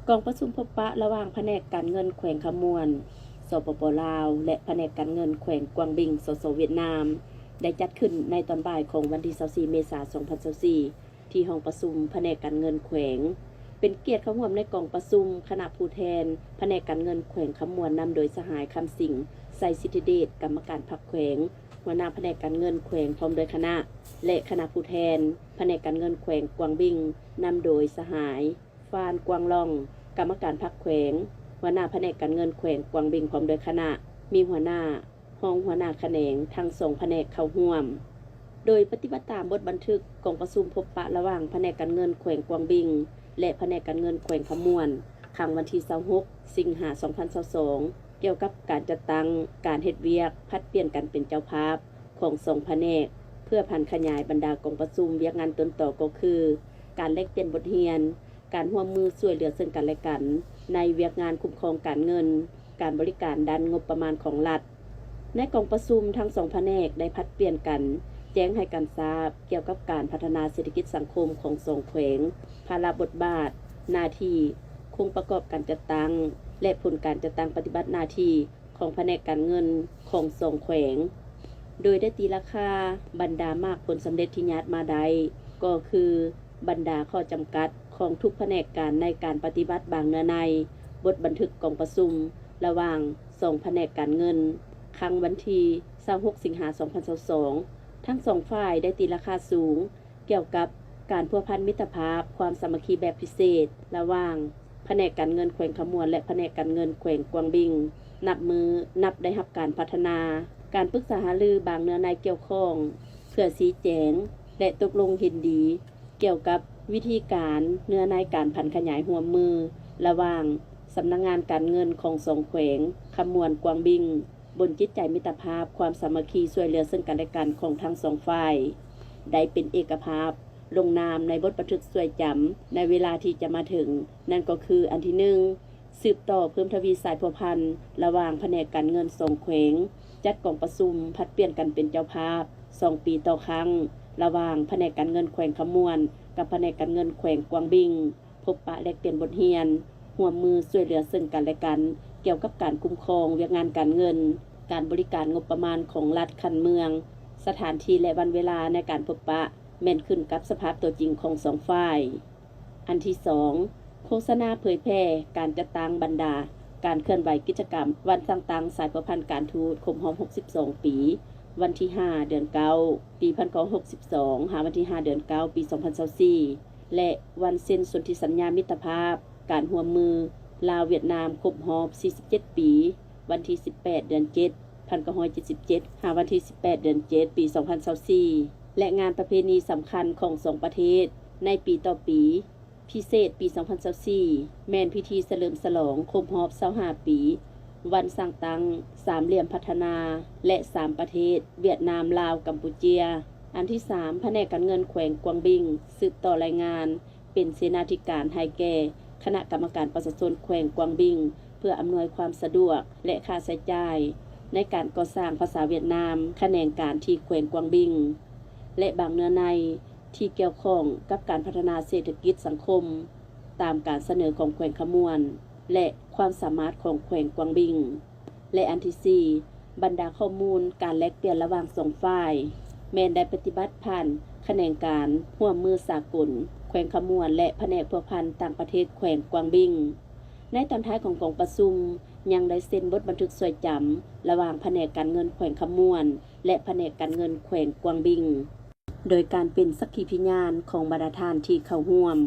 ກອງປະຊຸມພົບປະລະຫວ່າງພະແນກການເງິນແຂວງຄຳມ່ວນ ສປປ ລາວ ແລະ ພະແນກການເງິນແຂວງກວາງບິງ ສສ ຫວຽດນາມ ໄດ້ຈັດຂຶ້ນໃນຕອນບ່າຍຂອງວັນທີຊາວສີ່ ເມສາ ສອງພັນຊາວສີ່ ທີ່ຫ້ອງປະຊຸມພະແນກການເງິນແຂວງ. ເປັນກຽດເຂົ້າຮ່ວມໃນກອງປະຊຸມຄະນະຜູ້ແທນພະແນກການເງິນແຂວງຄຳມ່ວນ ນຳໂດຍສະຫາຍ ຄຳສິງ ໄຊສິດທິເດດ ກຳມະການພັກແຂວງ, ຫົວໜ້າພະແນກການເງິນແຂວງ ພ້ອມດ້ວຍຄະນະ ແລະ ຄະນະຜູ້ແທນພະແນກການເງິນແຂວງກວາງບິງ ນຳໂດຍສະຫາຍ ຟານ ກວາງລ່ອງ ກຳມະການພັກແຂວງ, ຫົວໜ້າພະແນກການເງິນແຂວງກວາງບິງ ພ້ອມດ້ວຍຄະນະ, ມີຫົວໜ້າ, ຮອງຫົວໜ້າຂະແໜງທັງສອງພະແນກເຂົ້າຮ່ວມ. ໂດຍປະຕິບັດຕາມບົດບັນທຶກກອງປະຊຸມພົບປະລະຫວ່າງພະແນກການເງິນແຂວງກວາງບິງ ແລະ ພະແນກການເງິນແຂວງຄຳມ່ວນ ຄັ້ງວັນທີຊາວຫົກ ສິງຫາ ສອງພັນຊາວສອງ ກ່ຽວກັບການຈັດຕັ້ງການເຮັດວຽກຜັດປ່ຽນກັນເປັນເຈົ້າພາບຂອງສອງພະແນກ ເພື່ອຜັນຂະຫຍາຍບັນດາກອງປະຊຸມວຽກງານຕົ້ນຕໍ ກໍຄື ການແລກປ່ຽນບົດຮຽນ, ການຮ່ວມມືຊ່ວຍເຫຼືອເຊິ່ງກັນແລະກັນ ໃນວຽກງານຄຸ້ມຄອງການເງິນ, ການບໍລິການດ້ານງົບປະມານຂອງລັດ. ໃນກອງປະຊຸມ, ທັງສອງພະແນກໄດ້ຜັດປ່ຽນກັນແຈ້ງໃຫ້ກັນຊາບກ່ຽວກັບການພັດທະນາເສດຖະກິດສັງຄົມຂອງສອງແຂວງ, ພາລະບົດບາດ, ໜ້າທີ່, ໂຄງປະກອບການຈັດຕັ້ງ ແລະ ຜົນການຈັດຕັ້ງປະຕິບັດໜ້າທີ່ ຂອງພະແນກການເງິນຂອງສອງແຂວງ, ໂດຍໄດ້ຕີລາຄາບັນດາໝາກຜົນສຳເລັດທີ່ຍາດມາໄດ້ ກໍຄືບັນດາຂໍ້ຈຳກັດຂອງທຸກພະແນກການໃນການປະຕິບັດບາງເນື້ອໃນບົດບັນທຶກກອງປະຊຸມລະຫວ່າງສອງພະແນກການເງິນ ຄັ້ງວັນທີຊາວຫົກ ສິງຫາ ສອງພັນຊາວສອງ. ທັງສອງຝ່າຍໄດ້ຕີລາຄາສູງ ກ່ຽວກັບການພົວພັນມິດຕະພາບຄວາມສາມັກຄີແບບພິເສດ ລະຫວ່າງພະແນກການເງິນແຂວງຄຳມ່ວນ ແລະ ພະແນກການເງິນແຂວງກວາງບິງ ນັບມື້ນັບໄດ້ຮັບການພັດທະນາ, ການປຶກສາຫາລືບາງເນື້ອໃນກ່ຽວຂ້ອງ ເພື່ອຊີ້ແຈງ ແລະ ຕົກລົງເຫັນດີກ່ຽວກັບວິທີການເນື້ອໃນການຜັນຂະຫຍາຍຮ່ວມມືລະຫວ່າງສຳນັກງານການເງິນຂອງສອງແຂວງ ຄຳມ່ວນ ກວາງບິງ ບົນຈິດໃຈມິດຕະພາບ, ຄວາມສາມັກຄີ, ຊ່ວຍເຫຼືອເຊິ່ງກັນແລະກັນຂອງທັງສອງຝ່າຍ ໄດ້ເປັນເອກະພາບລົງນາມໃນບົດບັນທຶກຊ່ວຍຈຳໃນເວລາທີ່ຈະມາເຖິງ, ນັ້ນກໍຄື ອັນທີໜຶ່ງ ສືບຕໍ່ເພີ່ມທະວີສາຍພົວພັນລະຫວ່າງພະແນກການເງິນສອງແຂວງ ຈັດກອງປະຊຸມຜັດປ່ຽນກັນເປັນເຈົ້າພາບສອງປີຕໍ່ຄັ້ງ ລະຫວ່າງພະແນກການເງິນແຂວງຄຳມ່ວນ ກັບພະແນກການເງິນແຂວງກວາງບິງ. ພົບປະແລກປ່ຽນບົດຮຽນ, ຮ່ວມມືຊ່ວຍເຫຼືອເຊິ່ງກັນແລະກັນ ກ່ຽວກັບການຄຸ້ມຄອງວຽກງານການເງິນ, ການບໍລິການງົບປະມານຂອງລັດຂັ້ນເມືອງ. ສະຖານທີ່ ແລະ ວັນເວລາໃນການພົບປະແມ່ນຂຶ້ນກັບສະພາບຕົວຈິງຂອງສອງຝ່າຍ. ອັນທີສອງ ໂຄສະນາເຜີຍແຜ່ການຈັດຕັ້ງບັນດາການເຄື່ອນໄຫວກິດຈະກຳວັນສ້າງຕັ້ງສາຍພົວພັນການທູດຄົບຮອບຫົກສິບສອງປີ ວັນທີຫ້າ ເດືອນເກົ້າ ປີພັນເກົ້າຮ້ອຍຫົກສິບສອງ ຫາວັນທີຫ້າ ເດືອນເກົ້າ ປີສອງພັນຊາວສີ່ ແລະ ວັນເຊັນສົນທິສັນຍາມິດຕະພາບການຮ່ວມມືລາວ-ຫວຽດນາມຄົບຮອບສີ່ສິບເຈັດປີ ວັນທີສິບແປດ ເດືອນເຈັດ ພັນເກົ້າຮ້ອຍເຈັດສິບເຈັດ ຫາວັນທີສິບແປດ ເດືອນເຈັດ ປີສອງພັນຊາວສີ່ ແລະ ງານປະເພນີສຳຄັນຂອງສອງປະເທດໃນປີຕໍ່ປີ. ພິເສດປີສອງພັນຊາວສີ່ ແມ່ນພິທີສະເຫຼີມສະຫຼອງຄົບຮອບຊາວຫ້າປີ ວັນສ້າງຕັ້ງສາມຫຼ່ຽມພັດທະນາ ແລະ ສາມປະເທດ ຫວຽດນາມ, ລາວ, ກຳປູເຈຍ. ອັນທີສາມ ພະແນກການເງິນແຂວງກວາງບິງ ສືບຕໍ່ລາຍງານ ເປັນເສນາທິການໃຫ້ແກ່ຄະນະກຳມະການປະຊາຊົນແຂວງກວາງບິງ ເພື່ອອຳນວຍຄວາມສະດວກ ແລະ ຄ່າໃຊ້ຈ່າຍໃນການກໍ່ສ້າງພາສາຫວຽດນາມຂະແໜງການທີ່ແຂວງກວາງບິງ ແລະ ບາງເນື້ອໃນທີ່ກ່ຽວຂ້ອງກັບການພັດທະນາເສດຖະກິດສັງຄົມ ຕາມການສະເໜີຂອງແຂວງຄຳມ່ວນ ແລະ ຄວາມສາມາດຂອງແຂວງກວາງບິງ. ແລະ ອັນທີສີ່ ບັນດາຂໍ້ມູນການແລກປ່ຽນລະຫວ່າງສອງຝ່າຍ ແມ່ນໄດ້ປະຕິບັດຜ່ານຂະແໜງການຮ່ວມມືສາກົນແຂວງຄຳມ່ວນ ແລະ ພະແນກພົວພັນຕ່າງປະເທດແຂວງກວາງບິງ. ໃນຕອນທ້າຍຂອງກອງປະຊຸມ ຍັງໄດ້ເຊັນບົດບັນທຶກຊ່ວຍຈຳລະຫວ່າງພະແນກການເງິນແຂວງຄຳມ່ວນ ແລະ ພະແນກການເງິນແຂວງກວາງບິງ ໂດຍການເປັນສັກຂີພະຍານຂອງບັນດາທ່ານທີ່ເຂົ້າຮ່ວມ.